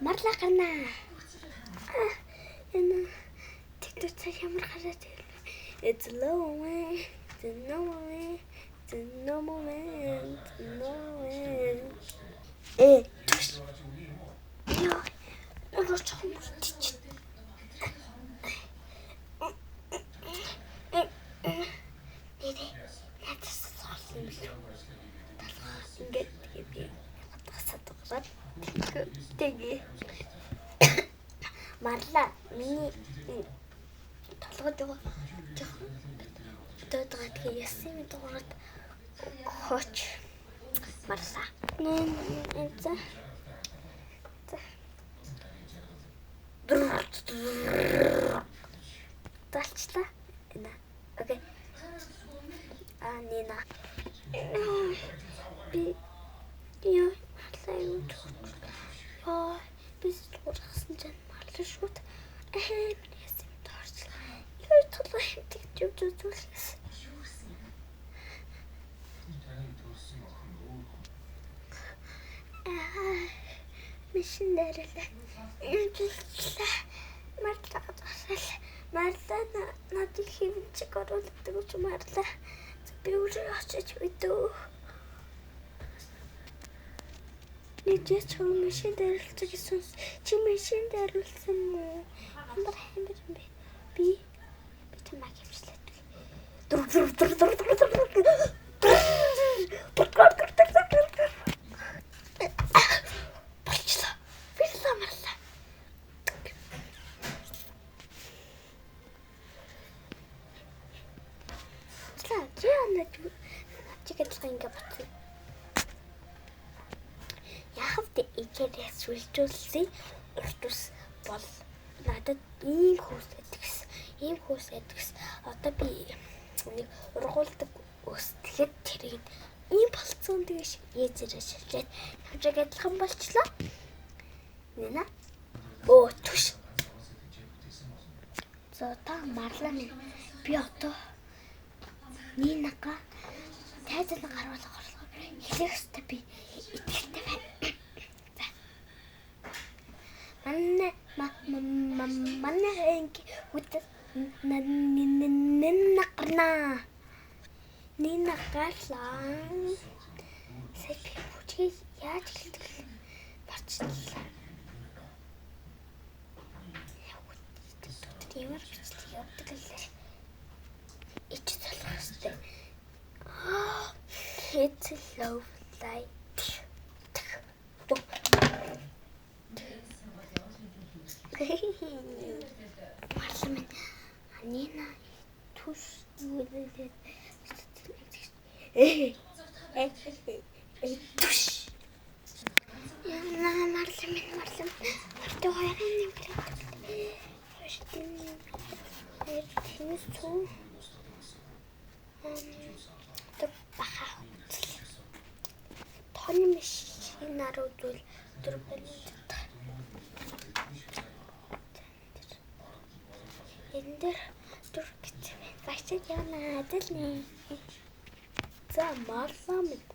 Марла гарнаа. Энэ TikTok цаг ямар гараад ирлээ. It's low way. It's no way. It's no moment. No way. Түш. Йоо. Өөрөө жоохон мөртчих. Нэрээ надаас суулсан юм билүү? Талгаа ингээд би хатгасаад гараад тэгээ. Марла миний толгой жоохон дөөдгөө тэгээ ясын мэд гурад хооч марла. Нэн энэ за. Залчлаа. Энэ. Окей. А Нина. Би ёо марлаа юу ёо би сургасан чинь марлаа шууд амар яасан юм дорчлаа. Ёо толгой хэмтэж явж үзүүлсэн. Аа машин дээрлээ. Явжлаа. Марлаа гасал. Марлаа надыг хэвэн чиг оруулдаг ч марлаа. Би өөрөө очиж мэдөө. Нэгээс ч машин дээрлцэг гэсэн. Чи машин дээрлсэн мүү? Ямар хамар юм бэ? Би чамайг хэмжлээ. Дүр дүр дүр дүр дүр дүр дүр. Болчлоо. Бэлээ марлаа. За, чи анаа чи гэдэлгээ ингэ батсан. Яг тэ ичээрээ сүлжүүлсэн урт ус бол надад ийм хүүс гэдгсэн. Ийм хүүс гэдгсэн. Одоо би нэг ургуулдаг ус тэгэхэд тэрийг ийм болцсон тэгш ээзэрээ шилжээд хэмжээг адилхан болчлоо. Нина. Оо түш. За та марлаа минь. Би одоо Нинага тайзан гаруулах орлого хэлэх ёстой би итгэлтэй байна. За. Манай манай анги үдэ нинна гарнаа. Нинна гарлаа. Сая би бүжгийг яаж хэлдэг марчлаа. Ямар бичлэг явдаг лээ. Ич залах хэвээр. It's love light. Марлаа минь Нина түш юу вэ? Түш. Яна марлаа минь марлаа. Мартаа хоёрын нэмэр. Хоёр тэнэс цүү. Тэр баха үзэл. Тооны машинаар үзвэл тэр байна. Энэ дээр дүр гэсэн байна. Багчад явна адилнэ. За марлаа минь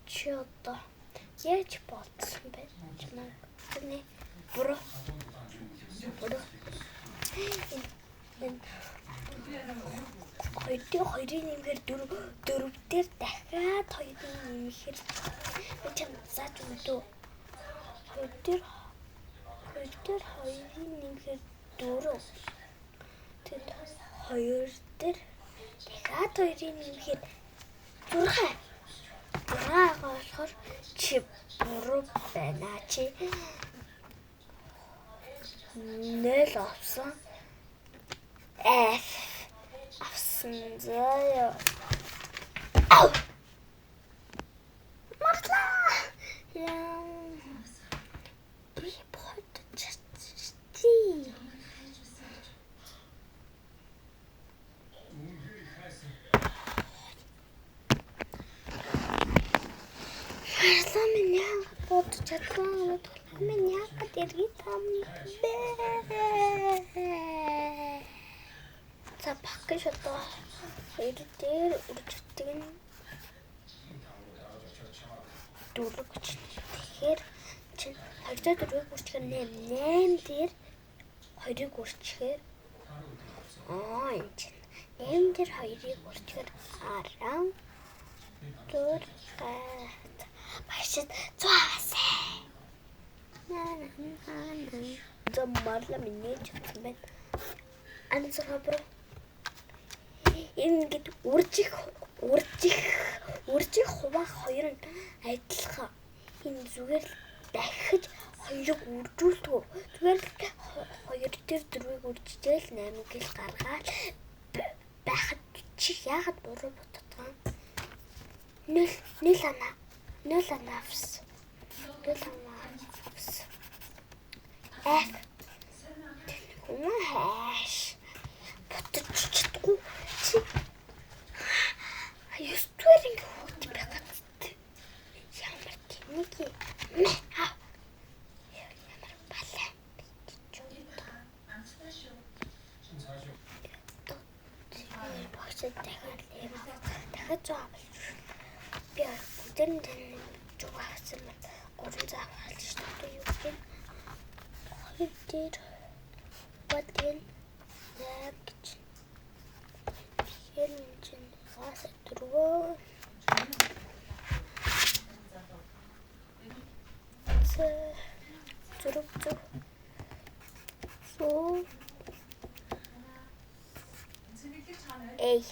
чи одоо яаж болцсон бэ? Чамайг тэрний буруу. Буруу. Энэ хоёр хоёрын нэмэхээр дөрөв дөрөв дээр дахиад хоёрын нэмэхээр би чам зааж өгдөө. Хоёр дээр хоёр дээр хоёрын нэмэхээр дөрөв. Тэгэд хоёр дээр дахиад хоёрын нэмэхээр 6. 6 болохоор чи буруу байна чи. 0 авсан. F авсан заяа. Ау! Марлаа. Яа. Би бодож чадчих. Марлаа минь яагаад бодож чадсан минь яагаад эргээд юм бэ? За багш одоо хоёр дээр үржигдэг нь дөрөв гэж. Тэгэхээр чинь 2 дээр 4-ийг үржихээр 8. 8 дээр 2-ыг үржихээр энэ чинь 8 дээр 2-ыг үржихээр 10 6. Багшид 100 аваасай. За марла миний чадсан байна. Анзгаа бро. Ингээд үржих хуваах хоёр нь адилхан. Энэ зүгээр л дахиж хоёрыг үржүүлдэг. Зүгээр л 2 дээр 4-ийг үржижээл 8 гэл гаргаад байхад чи яагаад буруу боддог юм? 0 0 ана 0 ана авсан. 0 ана авсан. F хүмүүс хайш. Ботож чадахгүй чи 9 дугаар ингээ хүүхд байх гэдэг. Ямар тэнэг юм. Ямар балай гэж багшид дахиад юм. Дахиад 100 авалж. Би бүгдээр нь тань зүг авсан бол 300 авалж шүү дээ. Юу гэх юм? 2 дээр бодгийн 8 гэж. Тэгэхээр энэ чинь бас 4. Зүрх зүг. Сүү. Эй.